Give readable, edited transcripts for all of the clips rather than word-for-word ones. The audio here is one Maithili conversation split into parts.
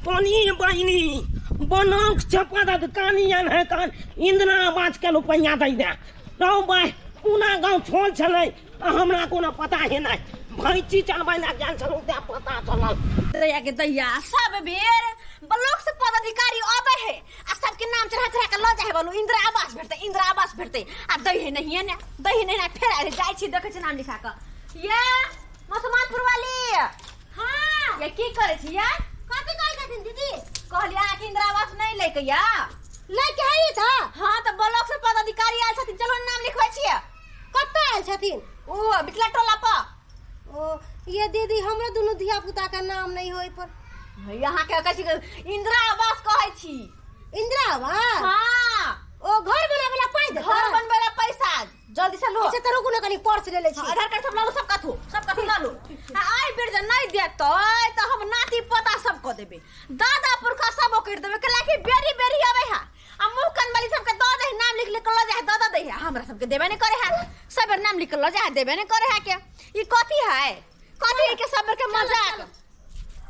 पानी बहिनी बनौक छपा कानी आन है कान इंदिरा आवास के रुपैआ दै दे रौ बाय पूना गाँव छोल छलै आ हमरा कोनो पता हे नहि भैंसी चलबै लए गेल छलहुँ तेँ पता चलल। दैया के दैया सब बेर ब्लॉक से पदाधिकारी आबे है आ सबके नाम चढ़ा चढ़ा के ल जाए है बोलू इंदिरा आवास भेटते इंदिरा आवास भेटते आ दै है नहीं ने दै है नहीं ने फेर आए जाय छी देखै छी नाम लिखा के ये मुसलमानपुर वाली। हाँ। ये की करे छी या? कथी कहै छथिन दीदी? कहलियै अहाँके इंदिरा आवास नहीं लैके या? लैके है था। हाँ तऽ ब्लॉक से पदाधिकारी आयल छथिन, चलो नाम लिखबै छियै। कतऽ आयल छथिन? ओ बिटला टोला पर। ओ ये दीदी हमरो दुनू धिया पुता के नाम नहीं होय पर। यहाँ के कहै छी इंदिरा आवास कहै छी। इंदिरा आवास? हाँ। ओ घर बनाबै ला पाइ देतै? घर बनबै ला पैसा जल्दी से लो। अच्छा तऽ रुकू ने कनी पर्स ले लै छी। हाँ, आधार कार्ड सब लऽ लू, सब कथू सब कथू लऽ लू। आ एहि बेर जे नहि देतै तऽ हम नाती पोता सब कऽ देबै, दादा पुरखा सब ओकरि देबै, कैला कि बेरी बेरी अबै है आ मुँह कान वाली सबके दऽ दे, नाम लिख लिख के लऽ जाइ है, दऽ दऽ दै है, हमरा सबके देबे नहि करै है। सब बेर नाम लिख के लऽ जाइ है, देबे नहि करै है के। ई कथी है? कथी है के सब बेर के मजाक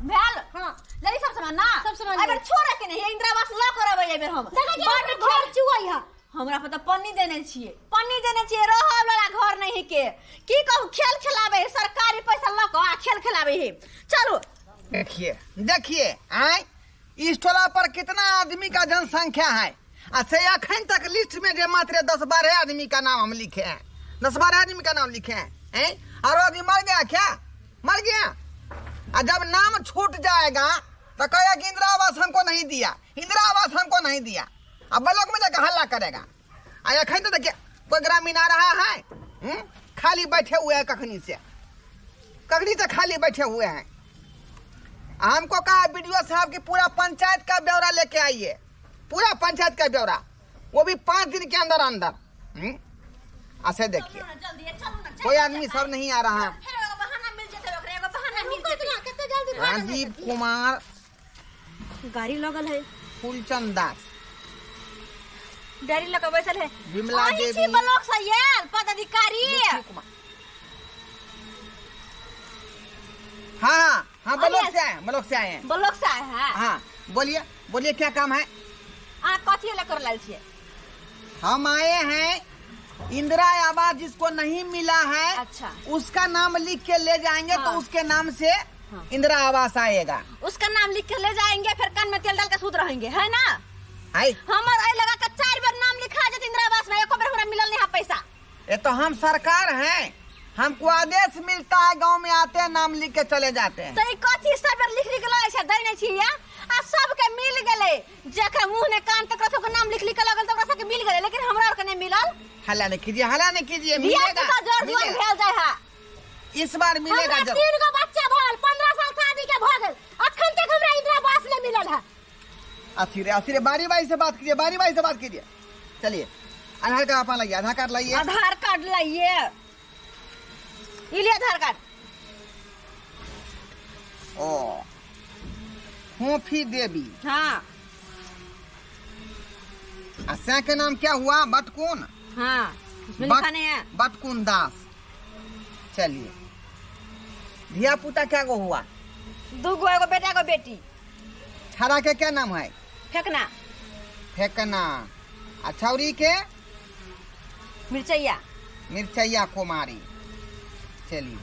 भेल? हाँ। लेली सब सामान ना? सब सामान एहि बेर लेली। छोड़े के नहीं है, इंदिरा आवास लऽ कऽ रहबै एहि बेर हम। देखै छियै, बड्ड हमरा घर चुअै है। हमरा पर तऽ पन्नी देने छियै, पन्नी देने छियै, रहऽ वाला घर नहीं के। की कहू, खेल खेलाबै है, सरकारी पैसा लऽ कऽ आ खेल खेलाबै है। चलू। देखिए देखिए, आय इस टोला पर कितना आदमी का जनसंख्या है आ से अखन तक लिस्ट में जे मात्र 10-12 आदमी का नाम हम लिखे हैं, 10-12 आदमी का नाम लिखे हैं, हैं? और आदमी मर गया क्या? मर गया। आ जब नाम छूट जाएगा तो कहेगा कि इंदिरा आवास हमको नहीं दिया, इंदिरा आवास हमको नहीं दिया। अब ब्लॉक में जाकर हल्ला करेगा। आ अखन तो देखिए कोई ग्रामीण आ रहा है, खाली बैठे हुए हैं कखनी से, कखनी से खाली बैठे हुए हैं। हमको कहा बीडीओ साहब की पूरा पंचायत का ब्यौरा लेके आइए, पूरा पंचायत का ब्यौरा, वो भी 5 दिन के अंदर अंदर। ऐसे देखिए कोई आदमी सब नहीं आ रहा है। राजीव कुमार गाड़ी लगल है, फूलचंद दास गाड़ी लगा बैठल है, विमला अहीं छी देवी, ब्लॉक से आयल पदाधिकारी। हाँ हाँ, ब्लॉक अरे। से आए, ब्लॉक से आए हैं। ब्लॉक से आए हैं। हाँ बोलिए बोलिए क्या काम है? अहाँ कथी लए कर लायल छियै? हम आए हैं इंदिरा आवास जिसको नहीं मिला है, अच्छा, उसका नाम लिख के ले जाएंगे तो हाँ। उसके नाम से हाँ। इंदिरा आवास आएगा। उसका नाम लिख के ले जाएंगे, फिर कान में तेल डाल के सूत रहेंगे, है ना? आई। हमर आई लगा के 4 बेर नाम लिखा जाते इंदिरा आवास में, एको बेर हमरा मिलल नहीं है पैसा। ये तो हम सरकार हैं, हमको आदेश मिलता है, गांव में आते हैं नाम लिख के चले जाते हैं। तो ई कथी सब बेर लिख लिख के लगे छै, दै नहीं छी या? आ सबके मिल गेलै, जेकर मुंह ने कान तक सबके नाम लिख लिख के लगल त ओकरा सबके मिल गेलै, लेकिन हमरा आर के नहीं मिलल। हल्ला नहीं कीजिए, हल्ला नहीं कीजिए, धिया मिलेगा, पुता जोर जुआन मिलेगा। भेल जाय है। इस बार मिलेगा हमरा जरूर। 3 गो बच्चा भल, 15 साल शादी के भ गेल, अखन तक हमरा इंदिरा आवास नहीं मिलल है। अथिरे अथिरे, बारी बारी से बात कीजिए, बारी बारी से बात कीजिए। चलिए आधार कार्ड अपना लाइए, आधार कार्ड लाइए, आधार कार्ड लाइए, ये लिए आधार कार्ड। ओ फोफी देवी। हाँ। आ के नाम क्या हुआ? बटकुन। हाँ, उसमें लिखा नहीं है। बटकुन दास। चलिए धिया पुता क्या गो हुआ? 2 गो, एगो बेटा एगो बेटी। छाड़ा के क्या नाम है? फेकना। फेकना। आ छौरी के? मिर्चैया। मिर्चैया कुमारी। चलिए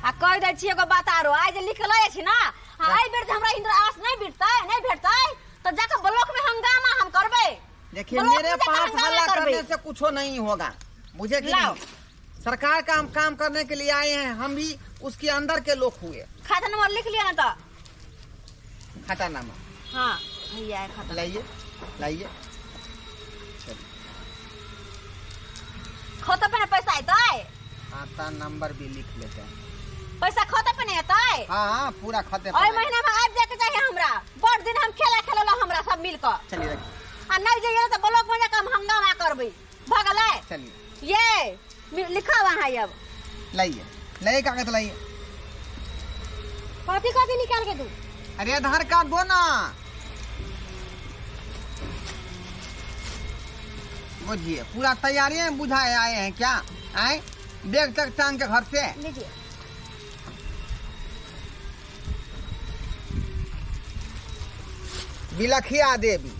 आ कह दै छी एगो बात आरो, आइ जे लिख लै छी ना, आ एहि बेर जे हमरा इंदिरा आवास नहीं भेटतै, नहीं भेटतै तो जाके ब्लॉक में हंगामा हम करबै। देखिए ब्लॉक मेरे में जाके पास हंगामा हल्ला करबै। करने से कुछो नहीं होगा, बुझे कि लाओ। नहीं? सरकार का हम काम करने के लिए आए हैं, हम भी उसके अंदर के लोग हुए। खाता नंबर लिख लिया ना तो? खाता नंबर। हाँ भैया है खाता। लाइए लाइए। खाता पे ना पैसा आता है? खाता नंबर भी लिख लेते हैं। पैसा खाता पे नहीं आता है? हाँ हाँ पूरा खाते पे ओए आएगा। महीना में आबि जाके चाहिए हमरा, बड़ दिन हम खेला खेलला हमरा सब मिल के। चलिए रखिए। आ नहीं जाइए तो ब्लॉक में जाके हम हंगामा करबै। भऽ गेलै? चलिए। ये लिखा हुआ है अब। लाइए लाइए कागज लाइए। कथी कथी निकाल के दू? अरे आधार कार्ड दो ना। बुझिए पूरा तैयारी में बुझाए आए हैं क्या? आए बैग तक टांग के घर से। लीजिए। बिलखिया देवी।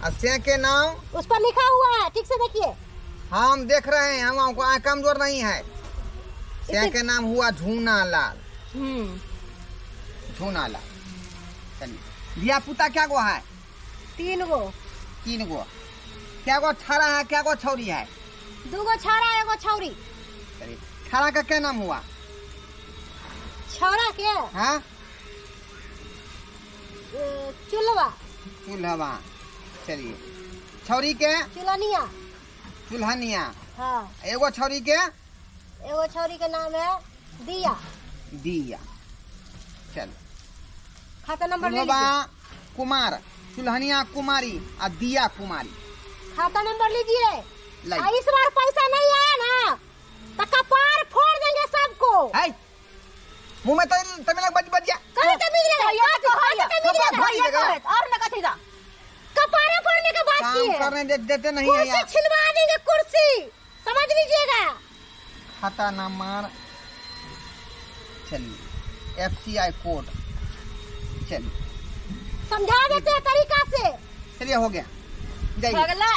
आ से के नाम उस पर लिखा हुआ है, ठीक से देखिए। हम देख रहे हैं, हम हमको आँख कमजोर नहीं है। से के नाम हुआ झूना लाल। झूना लाल। चलिए, धिया पुता क्या गो है? 3 गो। 3 गो। क्या गो छाड़ा है, क्या गो छौरी है? 2 गो छाड़ा एगो छौरी। चलिए, छाड़ा का क्या नाम हुआ? छौड़ा के? हाँ? चुल्हवा। चुल्हवा। चलिए, छौरी के? चुल्हनिया। चुल्हनिया। हाँ। एगो छौरी के? एगो छौरी के नाम है दिया। दिया। चलो, खाता नंबर ले चुल्हवा लीजिए। कुमार, चुल्हनिया कुमारी और दिया कुमारी। खाता नंबर लीजिए। लाइए। आ, इस बार पैसा नहीं आया ना तो कपार फोड़ देंगे सबको। है मुंह में तमिल बज बज गया। कहीं तमिल रे, भैया कहीं तो भैया, तमिल रे, कपार फोड़ भैया देगा। कहत, और न कथी दा। कपारे फोड़ने के बात काम की है। करने देते नहीं है कुर्सी यार। छिलवा देंगे, कुर्सी, समझ लीजिएगा। खाता नंबर, चलिए, FCI code, चलिए समझा देते हैं तरीका से। चलिए, हो गया, जाइए। हो गेलै?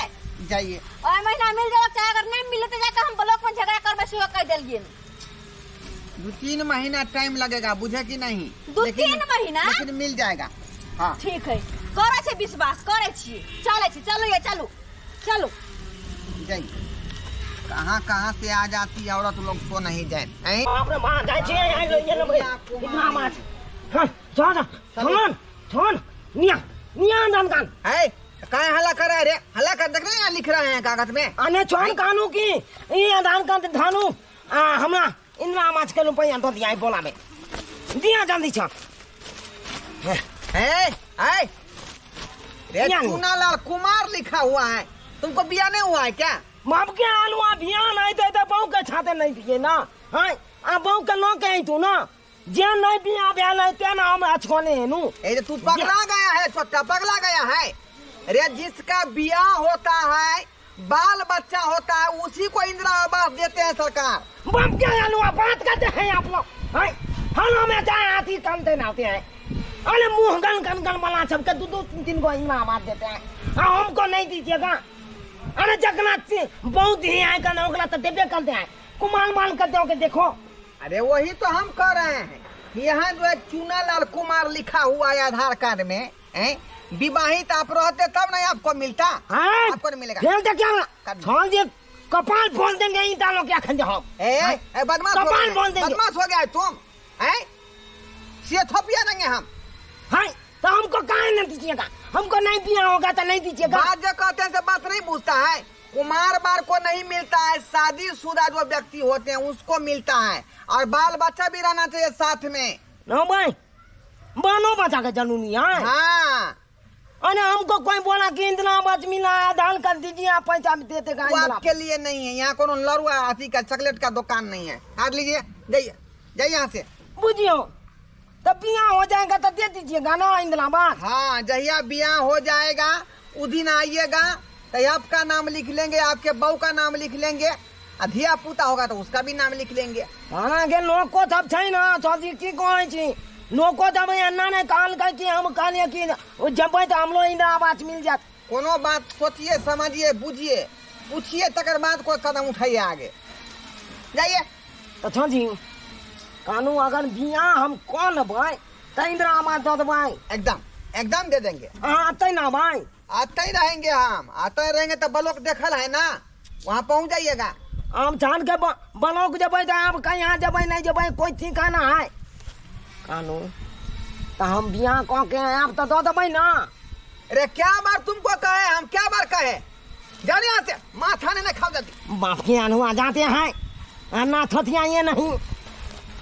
जाइए। ओए महीना मिल जाओ, चाहे अगर नहीं मिले तो जाकर हम ब्लॉक में झगड़ा करबे, सुबह कह देलिए। 2-3 महीना टाइम लगेगा, बुझे कि नहीं? दू तीन महीना? लेकिन मिल जाएगा। हाँ ठीक है, करै छै विश्वास, करै छी, चलै छी, चलू ये, चलू चलू। जाइए। कहाँ कहाँ से आ जाती है औरत लोग, सो नहीं जाए। हैं? बाप रे बाप, जाइ छी, आइ लो, ये लो भाई। इतना माछ। हाँ, जा, जा, छोन, छोन, निया, निया दान कान। है, काहे हल्ला कर रहा है रे? हल्ला कर, देख रहे हैं, यहाँ लिख रहे हैं कागज में। अने छोन कानू की, ये दान कान धानू, आ, हमरा इंदिरा माछ के रुपया दो दिया बोला में। दिया जल्दी छ। है, है। रे निया। चूनालाल कुमार लिखा हुआ है, तुमको बिया नहीं हुआ है क्या? बाप के आलुआ बिया नहीं दे तो बहू के छाते नहीं दिए ना। हाँ, आ बहू के लो के आई तू ना। जे नहीं बिया बिया नहीं ते ना हम अछोने हैं नू। ए जे तू पगला गया है, छोटा पगला गया है। रे जिसका बिया होता है, बाल बच्चा होता है, उसी को इंदिरा आवास देते हैं सरकार। बाप के आलुआ बात करते हैं आप लोग। हाँ, हम हमें जाए आती कम देना आते हैं। अरे मुँह गन गन गन वाला सबके दो दो तीन तीन को इंदिरा आवास देते हैं, आ हमको नहीं दीजिएगा। अरे जगन्नाथ सिंह बहुत ही आएगा ना, ओकरा तो देबे करते हैं, कुमार माल करते हो के देखो। अरे वही तो हम कह रहे हैं, यहाँ जो है चूनालाल कुमार लिखा हुआ है आधार कार्ड में, हैं? विवाहित आप रहते तब नहीं आपको मिलता। हाँ? आपको नहीं मिलेगा। खेल दे क्या? कर दे। छोड़ दिए, कपाल फोड़ देंगे ईंटा लोग क्या खंडे हो। ए, ए, बदमाश हो कपाल गया। फोड़ देंगे। बदमाश हो गया है तुम, हैं? से थोपिया देंगे हम। हाँ, तो हमको काहे नहीं दीजिएगा? हमको नहीं दिया होगा तो नहीं दीजिएगा। बात जो कहते हैं से बात नहीं पूछता है। कुमार बार को नहीं मिलता है, शादीशुदा जो व्यक्ति होते हैं उसको मिलता है, और बाल बच्चा भी रहना चाहिए साथ में। ना भाई, बालो बच्चा के जरूरी है। हाँ। अरे हमको कोई बोला कि इंदिरा आवास मिला है, दान कर दीजिए, आप पैसा भी देते का वो इंदिरा। आपके लिए नहीं है। यहाँ कोनो लड़ुआ अथी का चॉकलेट का दुकान नहीं है। काट लीजिए, जाइए जाइए यहाँ से। बुझियो तब बियाह हो जाएगा तो दे दीजिएगा ना इंदिरा आवास। हाँ, जहिया बियाह हो जाएगा उस दिन आइएगा तो आपका नाम लिख लेंगे, आपके बहू का नाम लिख लेंगे, आ धिया पुता होगा तो उसका भी नाम लिख लेंगे। हाँ, के लोग को सब छै ना, सब्जी की कहै छी? लोग को जब एना नहीं कहल के कि हम कहलिए कि जबै तो हमरो इंदिरा आवास मिल जात। कोनो बात सोचिए समझिए बुझिए पूछिए तकर बाद कोई कदम उठाइए आगे जाइए। तो छजी कानू अगर बियाह हम कऽ लेबै तऽ इंदिरा आवास दऽ देबै। एकदम एकदम दे देंगे। अहाँ अतै ना भाई? आते ही रहेंगे हम, आते ही रहेंगे तो ब्लॉक देखल है ना, वहाँ पहुँच जाइएगा। हम जान के ब्लॉक जबै तो आप कहीं यहाँ जबै नहीं जबै कोई ठिकाना है कानू तो हम बियाह कऽ के आयब तो दऽ देबै ना। अरे क्या बार तुमको कहे हम, क्या बार कहे, जाने यहाँ से, माथा नहीं खाओ जाती। बाप के अनुआ जाते हैं ना थथिया ये नहीं,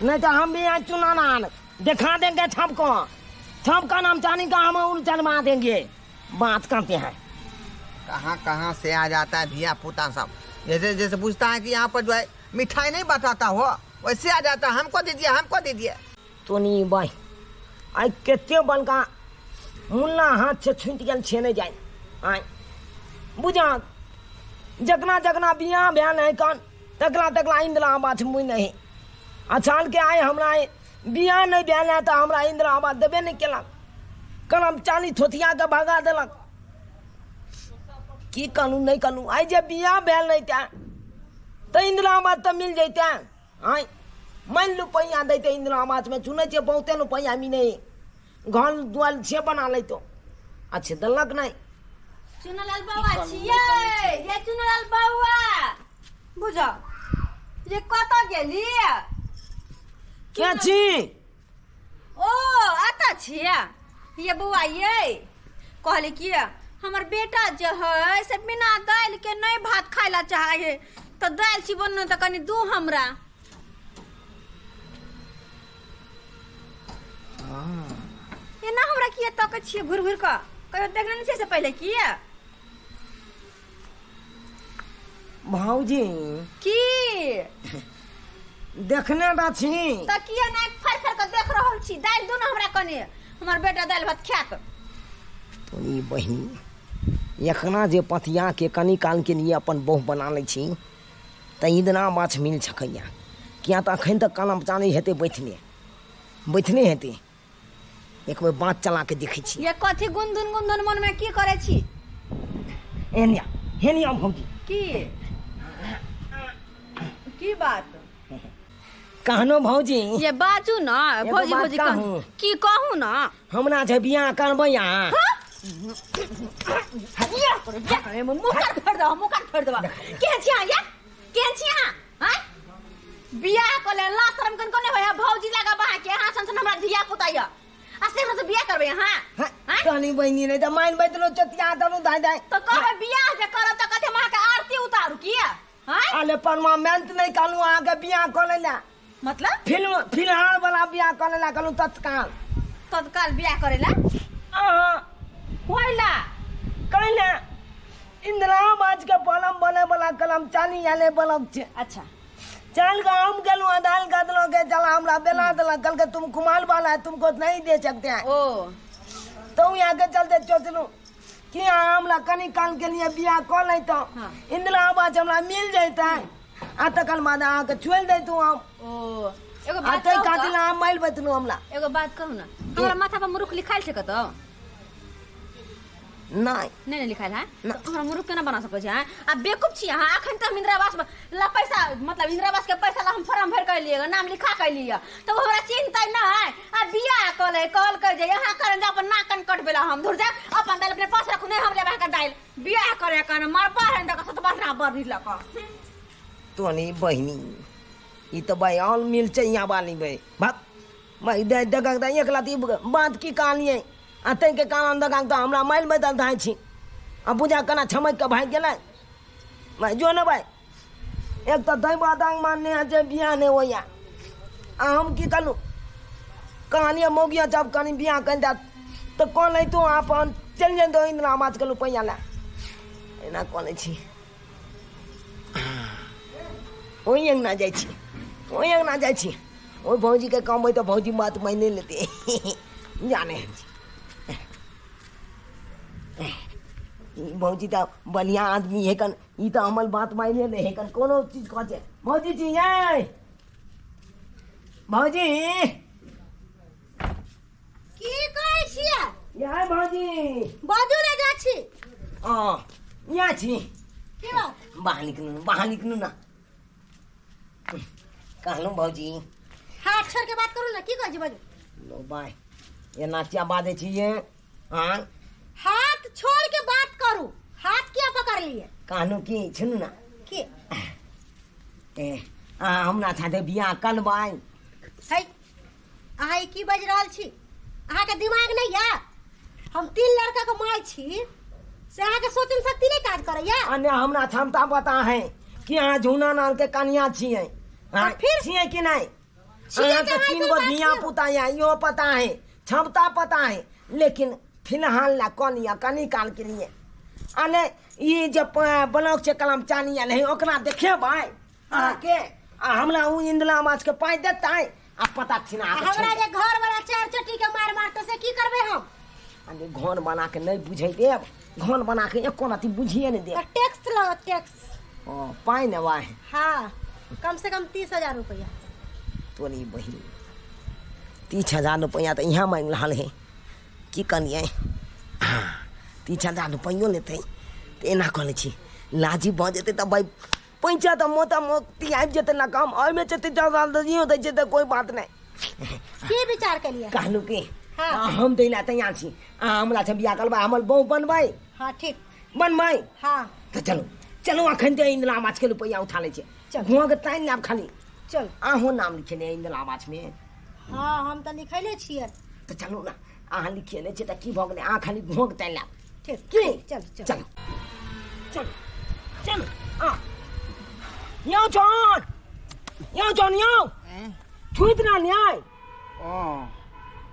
नहीं तो हम भी यहाँ चुनाना दिखा देंगे सबको, सबका नाम जानी का हम उन जन्मा देंगे। बात करते हैं कहाँ कहाँ से आ जाता है धिया पुता सब, जैसे जैसे पूछता है कि यहाँ पर जो है मिठाई नहीं बताता हो वैसे आ जाता है, हमको दीजिए हमको दीजिए। तो नहीं भाई आई कते बड़का मुन्ना हाथ से छूट गल छे नहीं जाए आय बुझा जगना जगना बियाह भेल है कन तकला तकला इंदिरा आवास मुई नहीं अचान के आए हमरा बियाह नहीं भेल है तो हमरा इंदिरा आवास देबे नहीं केलक। कलम चाली थोथिया के भगा देलक। की कहलहुँ नहि कहलहुँ, आइ जे बियाह भेल रहितै तऽ इंदिरा आवास तऽ मिल जैतै। आँय मानि रुपैआ दैतै इंदिरा आवासमे, सुनै छियै बहुते रुपैआ मिलै, घर दुआर से बना लैतो। अच्छा देलक नहि। चुनलाल बाबा छियै ये, चुनलाल बाबा बुझा ये कतऽ गेली? के छी? ओ एतऽ छियै ये बौआ? ये कहली कि हमर बेटा जे है से बिना दालि के नहि भात खाय ला चाहे है, तऽ दालि छी बनल तऽ कनि दू हमरा। एना हमरा किया तकै छियै घुरि घुरि कऽ? कहियो देखने नहि छियै से पहिले किया? भाउजी की देखने तऽ छी। तऽ किया नहि फाड़ि फाड़ि कऽ देख रहल छी? दालि दू ने हमरा कनि, हमर बेटा दालि भात खायत। तोरी बहिन, एखना जे पतियाके कनि कालके लिए अपन बहु बना लै छी तऽ इदना माछ मिल सकैए, किया तऽ एखन तक कलम चानी हेतै, बैठने बैठने हेतै। एक बेर बात चला के देखै छी। ये कथी गुनधुन गुनधुन मन में की करे छी? एनिया हेनिया भौजी। की की बात कहनो भौजी? ये बाजू ना। एगो भौजी बात भौजी कहू। कहूँ? की कहू ना? हमरा जे बियाह करबै अहाँ। ये करो, ये करो, मुँह कान फोड़ देबा, मुँह कान फोड़ देबा। केहन छी अहाँ ये? केहन छी अहाँ? आँय, बियाह कऽ ले ला शरम कन कोने होय भौजी लगा बहा के? अहाँ सन सन हमरा धिया पुता यऽ आ से हमरा से बियाह करबै अहाँ? आँय? कहनी बहिनी, नहि तऽ मानि बैठलो चतिया देलहुँ दाइ दाइ। तऽ कहबै बियाह जे करब तऽ कथे हम अहाँके आरती उतारू किया? आँय? अरे परमानेंट नहि कहलहुँ अहाँके बियाह कऽ लै लए। मतलब? फिल्म फिलहाल वाला बियाह कऽ लै लए कहलहुँ, तत्काल। तत्काल बियाह करै ला? अहाँ होइला कहले इंदिरा आवाज के पलम बने वाला कलम चाली आले बलक छै। अच्छा। चल के हम गेलहुँ आ दाल गदलो के चला हमरा बेला देलक, कहलकै तुम कुमाल वाला है, तुमको नहीं दे सकते हैं। ओ तो यहाँ के चलते सोचलहुँ कि अहाँ हमरा कनि काल के लिए बियाह कऽ लैतहुँ, इंदिरा आवास हमरा मिल जैतै आ तकर बाद अहाँके छोड़ि दैतहुँ हम। ओ एगो आ बात ताहि कहू खातिर तऽ? अहाँ मारि बैतलहुँ हमरा। एगो बात कहू ने, हमरा माथा पर मुरुख लिखायल छै कतौ? नहि। नहि ने लिखायल है? ना। तऽ हमरा मुरुख केना बना सकै छै? आँय? आ बेवकूफ छी अहाँ। अखन तक हम इंदिरा आवास ला पैसा, मतलब इंदिरा आवास के पैसा ला हम फॉर्म भरि के एलियै, नाम लिखा के एलियै, तऽ ओ हमरा चिन्हतै नहि आ बियाह कऽ ले कहलकै जे यहाँ करन जा अपन नाक कान कटबै ला हम धुर जा। अपन दालि अपने पास रखू, नहि हम लेब अहाँके दालि। बियाह करे कन मार पार दऽ कऽ सतबरना बड़ी लऽ कऽ। तोनी बहिनी, ई तऽ भाई ऑल मिल चैया वाली बे भाग भाई दे दगा दे एक लाती बात की कहलियै आ ताहिके कारण दगा तऽ हमरा मारि बैठल धाय छी आ बुझा केना छमकि कऽ भागि गेलै भाई। जो ने भाई, एक तऽ दै बादांग मानने है जे बियाह नहि होइया आ हम की कहलहुँ, कहलियै मौगिया जब कनि बियाह करि देत तऽ कऽ लैतहुँ, अपन चलि जैतहुँ इंदिरा आवासके रुपैआ लए। एना कऽ लै छी, ओहि अङ्गना जाइ छी, ओहि अङ्गना जाइ छी, ओहि भौजीके कहबै तऽ भौजी बात मानि लेतै। जाने ई भौजी तऽ बढ़िआँ आदमी है कन, ई तऽ हमर बात मानि लै है कन, कोनो चीज कहै छै। भौजी छी यै भौजी? की कहै छियै? यै भौजी। बाजू ने, जाइ छी। ओ यहाँ छी? की बात? बाहर निकलू ने, बाहर निकलू ने कहलहुँ भौजी। हाथ छोड़ के बात करू ने, की कहै छी बाजू। लो बाय, एना किया बाजै छी ये? हाँ। हाथ छोड़ के बात करू, हाथ किया पकड़ लिए? कहलहुँ की, सुनू ने। की? ए अहाँ हमरा साथे बियाह करबै? है, अहाँ ई की बाजि रहल छी? अहाँके दिमाग नहि यऽ? हम तीन लड़का के माय छी से अहाँके सोचन शक्ति नहि काज करैया? अन्य हमरा क्षमता पता है कि अहाँ झूना नाल के कनिया छियै। हाँ, फिर? छियै कि नहि? छियै अहाँके तऽ अहाँ तीन कोई गो बात धिया छियै। पुता यऽ, इहो पता है, क्षमता पता है, लेकिन फिलहाल ला कऽ लिअ कनी काल के लिए। आ नहि ई जे ब्लॉक छै कलम चानी आयल है, ओकरा देखेबै अहाँके आ हमरा ओ इंदिरा आवास के पाइ देतै आ पता छिना आ हमरा जे घर वाला चार चट्टी के मार मारते से की करबै हम? अरे घर बना के नहि बुझै देब, घर बना के एको रति बुझिए नहि देब। तऽ टैक्स लगत, टैक्स। ओ पाइ ने वाह। हाँ, कम से कम 30,000 रुपया। तोरी बहिन, 30,000 रुपया तऽ यहाँ मांगि रहल है। की करियै। हँ, 3000 रुपैओ लेतै तऽ एना कऽ लै छी, लाजी भऽ जेतै तऽ भाइ पैसा तऽ मोटा मोटी आबि जेतै ने काम ओहिमे छै, 3000 दैयो दै छै तऽ कोइ बात नहि। की विचार केलियै? कहलहुँ कि हाँ। हम दै लए तैयार छी, अहाँ हमरा से बियाह करबै, हमर बहु बनबै। हाँ ठीक। बनबै। हाँ। तऽ चलू चलू, अखन तऽ इंदिरा आवासके रुपैआ उठा लै छियै। चल। हुआँके तानि लाब खाली। चल। अहूँ नाम लिखेने इंदिरा आवासमे? हाँ, हम तऽ लिखैले छियै। तऽ चलू ने, अहाँ लिखेने छियै तऽ की भऽ गेलै, अहाँ खाली घोंक तानि लाब। ठीक। की? चल चल। चलू चलू चलू। आ यौ जॉन, यौ जॉन, यौ छुइत ना न्याय। ओ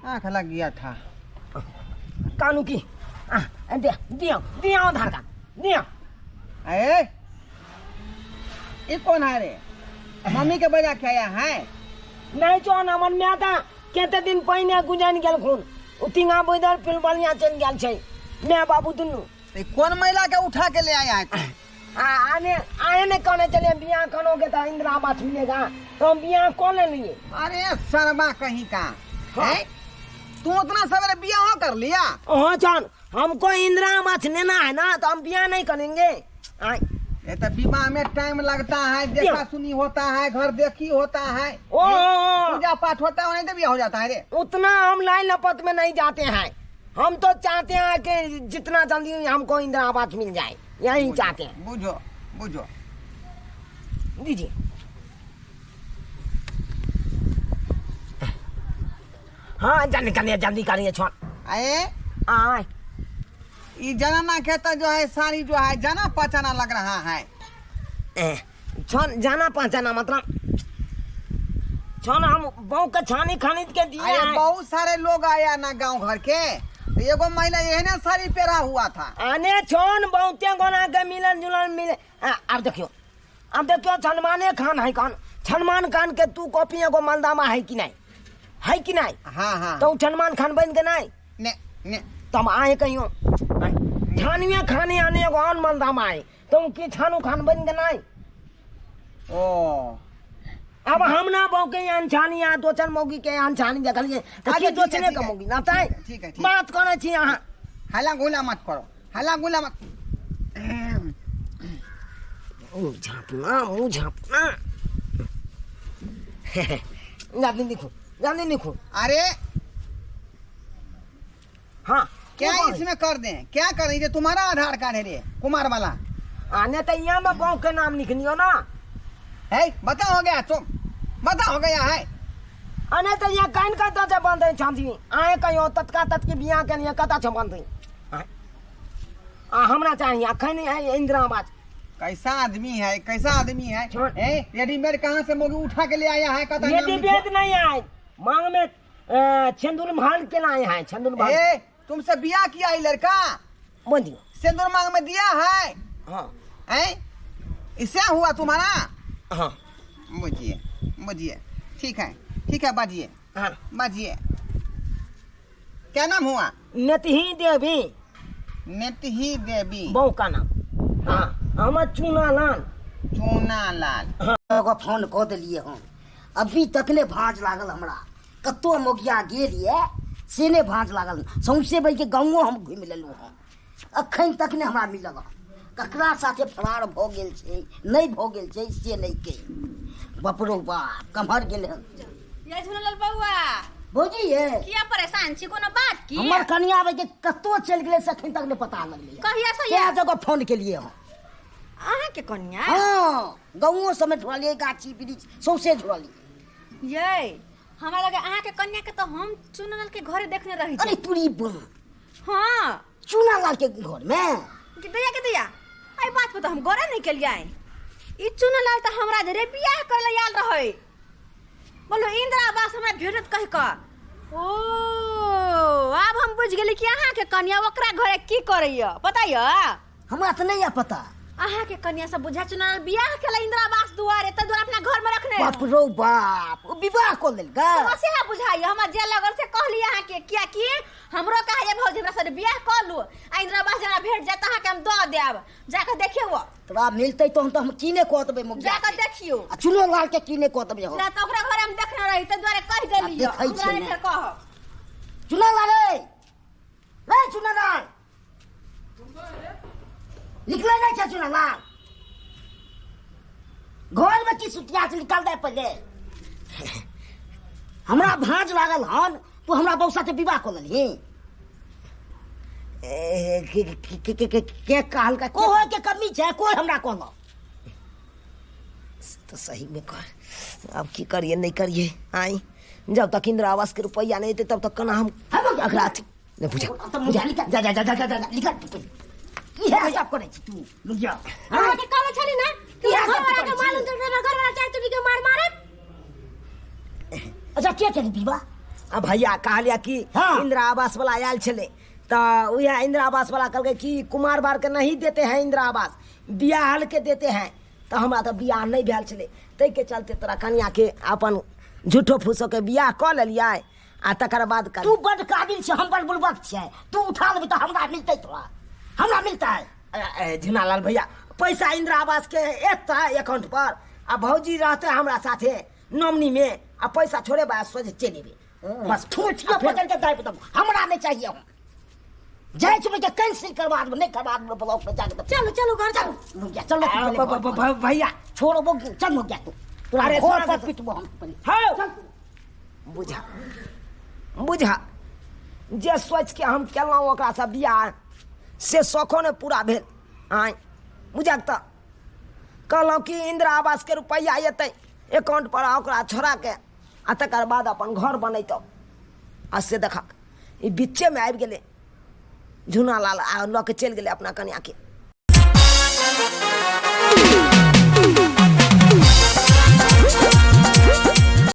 आँख लग गया था। कानू की आ दे दियो दियो आधार कार्ड दियो। अरे ये कौन है रे? मम्मी के बजा के आया है? नहीं जॉन, हमर माय तऽ कते दिन पहिने गुजरि गेलखुन, ओ तिंगा बैदर पिलबलिया चलि गेल छै माय बाबू दुनू। तो ये कौन महिला के उठा के ले आया है तू? आ आने आए ने कहने चले बियाह करोगे तो इंदिरा आवास मिलेगा, तो हम बियाह कौन ले लिए। अरे शर्मा कहीं का। हाँ। है? तू उतना सवेरे बियाह कर लिया? हाँ जान, हमको इंदिरा आवास लेना है ना, तो हम बियाह नहीं करेंगे। आए। ये तो विवाह में टाइम लगता है, देखा क्यों? सुनी होता है, घर देखी होता है, ओ, ओ, ओ। पूजा पाठ होता है, नहीं तो बियाह हो जाता है रे। उतना हम लाइन लपत में नहीं जाते हैं, हम तो चाहते हैं कि जितना जल्दी हमको इंदिरा आवास मिल जाए, यही चाहते हैं। बुझो बुझो। दीजिए। हाँ जल्दी करिए, जल्दी करिए छोड़। अरे आए। ये जनाना के तो जो है साड़ी जो है जाना पहचाना लग रहा है। ए, छोड़ जाना पहचाना मतलब छोड़, हम बहू के छानी खानी के दिए अरे हैं। बहुत सारे लोग आया ना गांव घर के, तो एगो महिला एहने साड़ी पहरा हुआ था। आने छोन बहुते गोना के मिलन जुलन मिले। आ, अब देखियो, अब देखियो छनमाने खान है कौन, छनमान खान के तू कॉपी एगो मलदामा है कि नहीं, है कि नहीं? हाँ हाँ। तो छनमान खान बन के नहीं? ने ने। तो हम आए कहियो छानिया खाने आने एगो और मलदामा है, तो की छानू खान बन के नहीं? ओ अब हम ना बहू के यहाँ छानी आ दो चार मौगी के यहाँ छानी देखलिए तो अच्छा, की ठीक है, दोसरे ठीक के है। मौगी ना ताई? ठीक है, ठीक है। बात करै छी अहाँ। हल्ला गुला मत करो, हल्ला गुला मत। मुँह झाँपना, मुँह झाँपना। जल्दी लिखो, जल्दी लिखो। अरे हाँ क्या की बोल? इसमें कर दें, क्या कर दें? ये तुम्हारा आधार कार्ड है रे कुमार वाला। आने तो यहाँ में बहू के नाम लिख लियो ना। है बता हो गया तुम, बता हो गया है। अने तो यहाँ कान का तो बंद है छांदी आए कहियो तत्का तत्की बियाह के लिए कता छ बंद है। आ हमरा चाहिए अखन है इंदिरा आवास। कैसा आदमी है, कैसा आदमी है। छोड़। ए, रेडीमेड कहाँ से मोगी उठा के ले आया है? कता नाम रेडीमेड लिखो। नहीं आए, मांग में छंदुर भान के लाए हैं, छंदुर भान। ए, तुमसे बियाह किया है लड़का? बोल दियो। सिंदूर मांग में दिया है? हाँ। हैं? इससे हुआ तुम्हारा? हाँ। बुझिए बुझिए, ठीक है ठीक है, बाजिए। हाँ। बाजिए। क्या नाम हुआ? नेतही देवी। नेतही देवी। बहू का नाम। हाँ, हमर चूना लाल। चूना लाल। हाँ। एगो फोन कऽ देलियै हम, अभी तक ने भाँज लागल हमरा, कतौ मोगिया गेल ये से ने भाँज लागल, सौंसे बल्कि गाँवो हम घुमि लेलहुँ हँ, अखन तक ने हमरा मिलल हँ। ककरा साथे फरार भऽ गेल छै नहि भऽ गेल छै से नहि कहि। बापरो बाप कम्हर गेल हन। ये झुनलाल बौआ। भौजी ये। किया परेशान छी, कोनो बात की? हमर कनिया आबै के कतौ चलि गेलै से अखन तक नहि पता लगलै। कहिया से कए ये? जगह फोन केलियै हम। अहाँ के कनिया? हाँ, गाँवो सबमे ढुरलियै, गाछी वृक्ष सौंसे ढुरलियै। ये हमरा लगे अहाँ के कन्या के तो हम चुनलाल के घरे देखने रही। अरे तुरी बा। हाँ। चुनालाल के घर में? के दैया, के दैया, एहि बात पर तो हम गौरे नहीं केलियै। ई चुनलाल तो हमरा जरे बियाह करे ला आयल रहै, बोलो इंदिरा आवास हमरा भेटत कहि कऽ। ओ आब हम बुझि गेली कि अहाँ के कन्या ओकरा घरे की करैया, पता यऽ? हमरा तऽ नहि यऽ पता। अहाँ के कन्या सब बुझा चुनलाल बियाह केला इंदिरा आवास दुआरे, तै दुआरे अपना घर में रखने। बाप रौ बाप, ओ विवाह कऽ लेलकै? हमरा सेहा बुझाइया, हमरा जे लगल से कहली अहाँ के, कियाकि हमरो कहैया भौजी हमरा से बियाह कऽ लू आ इंदिरा आवास हमरा भेट जायत अहाँ के हम दऽ देब, जाकऽ देखियौ। तोरा मिलतै तहन तऽ हम की नहि कऽ देबै मुखिया जाकऽ के। देखियौ। आ चुनलाल के की नहि कऽ देबै हम। ना तऽ ओकरा घरे हम देखने रही, तै दुआरे कहि देलियै। देखै हमरा छियै नहि ने। फेर कहब। चुनलाल रे, निकले नहीं छै चुनालाल घर में की सुतिया से निकल दे पहले। हमरा भाँज लागल हन तू हमरा बहू साथे विवाह कऽ लेलही। ए, के के के के के के कहलका कोई के कमी छै कोई हमरा कहलक तो सही में कर अब की करिए नहीं करिए आई जब तक इंदिरा आवास के रुपया नहीं देते तब तक कना हम अगला अथी नहीं पूछा। तो मुझे निकल जा जा जा जा जा जा निकल तू पहिले। इहे सब करै छी तू मुझे। अहाँ के कहले छली ना कि इएह घर सब वाला करै के छी। मालूम चल गेल, घर वाला चाहे तुनी के मार मारे। अच्छा के केली विवाह? आ भैया कहलिया कि हाँ। इंदिरा आवास वाला आयल छलै तऽ उएह इंदिरा आवास वाला कहलकै कि कुमार बार के नहीं देते हैं इंदिरा आवास, बियाहल के देते हैं। तऽ हमरा तऽ बियाह नहि भेल छलै ताहिके चलते तोरा कनियाके अपन झूठो फूसो के बियाह कऽ लेलियै आ तकर बाद कर तू बड काबिल छै हम बड बुड़बक छियै, तू उठा लेबही तऽ हमरा मिलतै, तोरा हमरा मिलतै। झुनालाल भैया पैसा इंदिरा आवास के एतै अकाउंट पर आ भौजी रहतै हमरा साथे नॉमिनी में आ पैसा छोड़े बा सोझे चलि एबै बस। ठूठियो पकड़ के दाबि देबो, हमरा नहीं चाहिए। हम जाइ छी के कैंसिल करवा देबो, नहीं करवा देबो ब्लॉक में जाके। चलो चलो घर चलो। मुखिया चलो तू पहिले घर पर। भैया छोड़ो बो चल मुखिया तू तोरा अरे घर सुना पर तो- पिटबो हम पहिले। हौ बुझा बुझा जे सोच के हम केलहुँ ओकरासँ बियाह से शौखो नहि पूरा भेल। आँय बुझक तऽ कहलहुँ कि इंदिरा आवासके रुपैआ एतै अकाउंट पर आ ओकरा छोड़ा के आ तकर बाद अपन घर बनैतहुँ। आ से देखक ई बीचेमे आबि गेलै झुनालाल आ लऽ के चलि गेलै अपना कनियाके।